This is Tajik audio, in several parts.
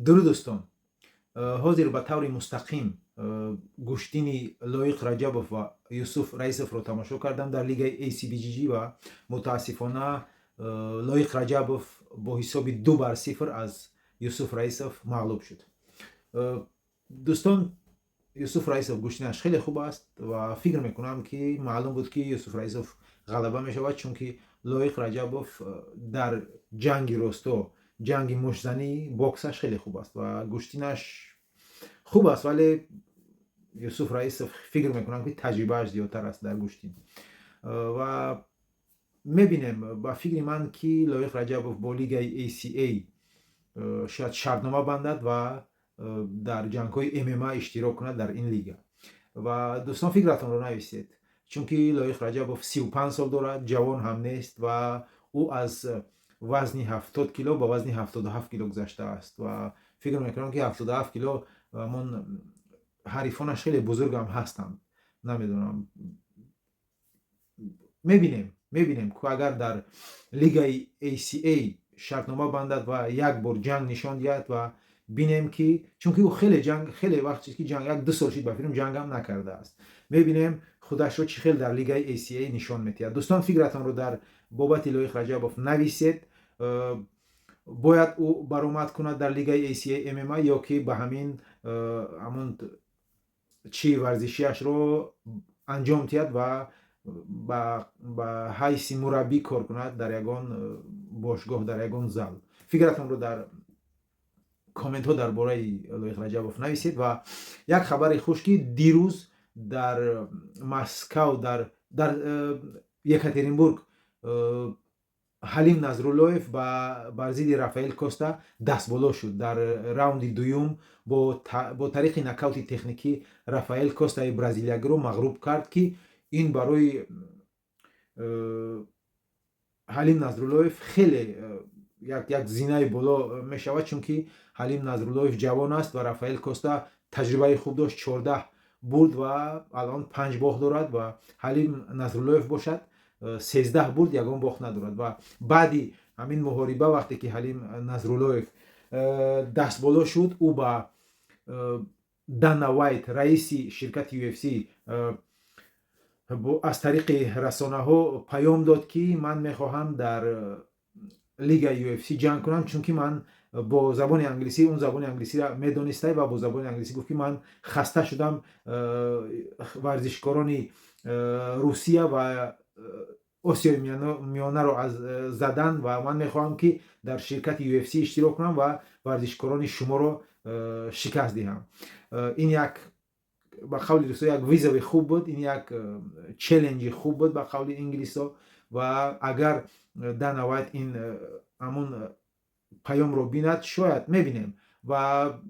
Дуруд, дӯстон! Ҳозир ба таври мустақим гӯштини Лоиқ Раҷабов ва Юсуф Раисовро тамошо кардам дар лигаи ACBJJ ва мутаассифона Лоиқ Раҷабов бо ҳисоби 2-0 аз Юсуф Раисов мағлуб шуд. Дӯстон, Юсуф Раисов гӯштинаш хеле хуб аст ва фикр мекунам, ки маълум буд, ки Юсуф Раисов ғалаба мешавад, чунки Лоиқ Раҷабов дар ҷанги росто, ҷанги муштзанӣ, боксаш хеле хуб аст ва гӯштинаш хуб аст, вале Юсуф Раисов, фикр мекунам, ки таҷрибааш зиёдтар аст дар гӯштин. Ва мебинем, ба фикри ман, ки Лоиқ Раҷабов бо лигаи ACA шояд шартнома бандад ва дар ҷангҳои ММА иштирок кунад дар ин лига. Ва дӯстон, фикратонро нависед, чунки Лоиқ Раҷабов 35 сол дорад, ҷавон ҳам нест ва ӯ аз вазни 70 кило ба вазни 77 кило гузаштааст ва фикр мекунам, ки 77 кило ҳамон ҳарифонаш хеле бузургам ҳастанд. Намедонам, мебинем, ку агар дар лигаи ACA шартнома бандад ва як бор ҷанг нишон диҳад ва бинем, ки чунки ӯ хеле ҷанг, хеле вақт чиз, ки ҷанг, як ду сол шид, ба филм ҷангам накардааст. Мебинем, худашро чӣ хел дар лигаи ACA нишон медиҳад. Дӯстон, фикратонро дар бобати Лоиқ Раҷабов нависед. Бояд ӯ баромад кунад дар лигаи ACA ММА ё ки ба ҳамин ҳамон чи варзишиашро анҷом диҳад ва ба ҳайси мураббӣ кор кунад дар ягон бошгоҳ, дар ягон зал? Фикратонро дар комментҳо дар бораи Лоиқ Раҷабов нависед. Ва як хабари хуш, ки дирӯз дар Москав, дар Екатеринбург Ҳалим Назруллоев бар зидди Рафаэл Коста дастболо шуд. Дар раунди дуюм бо тариқи нокаути техникӣ Рафаэл Костаи бразилиягиро мағлуб кард, ки ин барои Ҳалим Назруллоев хеле як зинаи боло мешавад, чунки Ҳалим Назруллоев ҷавон аст ва Рафаэл Коста таҷрибаи хуб дошт, 14 бурд ва алон панҷ бохт дорад ва Ҳалим Назруллоев бошад, 13 бурд, ягон бохт надорад. Ва баъди ҳамин муҳориба, вақте ки Ҳалим Назруллоев дастболо шуд, ӯ ба Дана Вайт, раиси ширкати UFC, аз тариқи расонаҳо паём дод, ки ман мехоҳам дар лигаи UFC ҷанг кунам, чунки ман бо забони англисӣ, он забони англисиро медонистай ва бо забони англисӣ гуфт, ки ман хаста шудам варзишкорони Русия ва Осиёи Миёнаро аз задан ва ман мехоҳам, ки дар ширкати UFC иштирок кунам ва варзишкорони шуморо шикаст диҳам. Ин як, ба қавли русо, як вызов и хуб буд, ин як челленҷи хуб буд, ба қавли инглисо. Ва агар Дана Вайт ин ҳамон паёмро бинад, шояд мебинем. Ва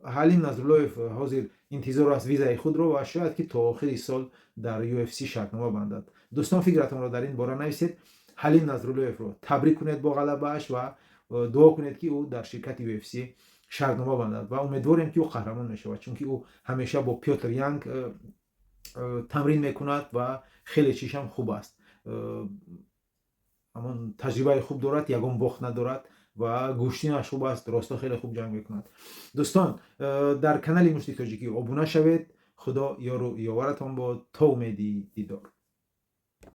Ҳалим Назруллоев ҳозир интизор аст визаи худро ва шояд, ки то охири сол дар UFC шартнома бандад. Дӯстон, фикратонро дар ин бора нависед. Ҳалим Назруллоевро табрик кунед бо ғалабааш ва дуо кунед, ки ӯ дар ширкати UFC шартнома бандад ва умедворем, ки ӯ қаҳрамон мешавад, чунки ӯ ҳамеша бо Пётр Янг тамрин мекунад ва хеле чишам хуб аст, ҳамон таҷрибаи хуб дорад, ягон бохт надорад ва гӯштинаш хуб аст, росто хеле хуб ҷанг мекунад. Дӯстон, дар канали Мушти Тоҷикӣ обуна шавед. Худо ёру ёваратон бод, то умеди дидор.